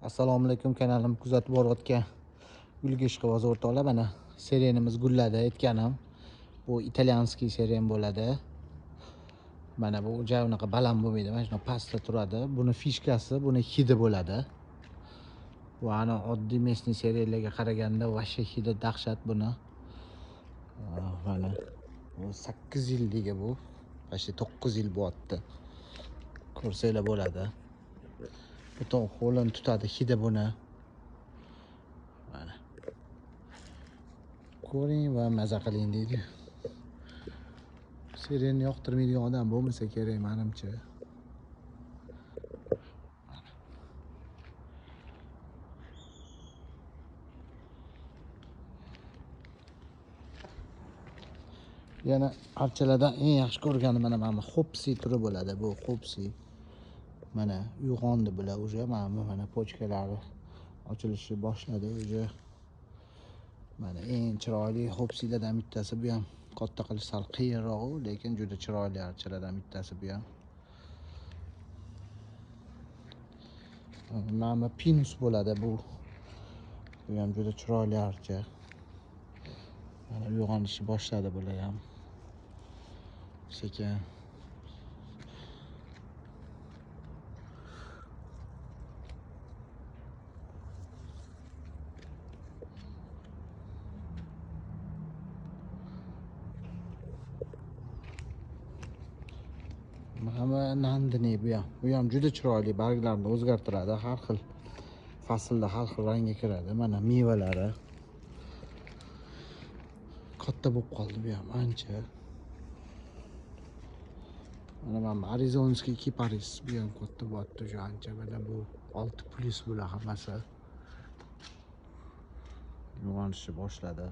Assalomu alaykum, kanalimni kuzatib borayotgan Gulga ishqiboz o'rtoqlar. Mana serenimiz gulladi, aytganim. Bu italyanskiy seren bo'ladi. Mana bu ja unaqa baland bo'lmaydi, mana shunaqa pastda turadi. Buni fishkasi, buni hidi bo'ladi. Bu ana oddiy mesniy serenlarga qaraganda vashsha hidi dahshat buni. Mana bu 8 yilligi bu. Vashsha 9 yil bo'lyapti. Ko'rsanglar bo'ladi. Butun qo'lini tutadi hidi buni. Mana. Ko'ring va maza qiling deydi. Serenni yoqtirmaydigan odam bo'lmasa kerak menimcha. Yana archalardan eng yaxshi ko'rganim mana bu Hopsi turi bo'ladi. Bu Hopsi. Mana uyg'ondi bular уже, mana bu mana pochkalari ochilishni boshladi уже. Mana eng chiroyli Hopsilardan bittasi bu ham. Katta qilish sal qiyinroq, lekin juda chiroyli archalardan bittasi bu ham. Mana bu pinus bo'ladi bu. Bu ham juda chiroyli archa. Mana uyg'onishni boshladi bular ham. Sekin. Mana Nandini bu ham. Bu ham juda chiroyli, barglarini o'zgartiradi, har xil faslda har xil rangga kiradi. Mana mevalari katta bo'lib qoldi bu ham ancha. Mana Arizonskiy kiparis bu ham katta bo'lyapti shu ancha. Mana bu 6+ bular hammasi. Uyg'onishni boshladi.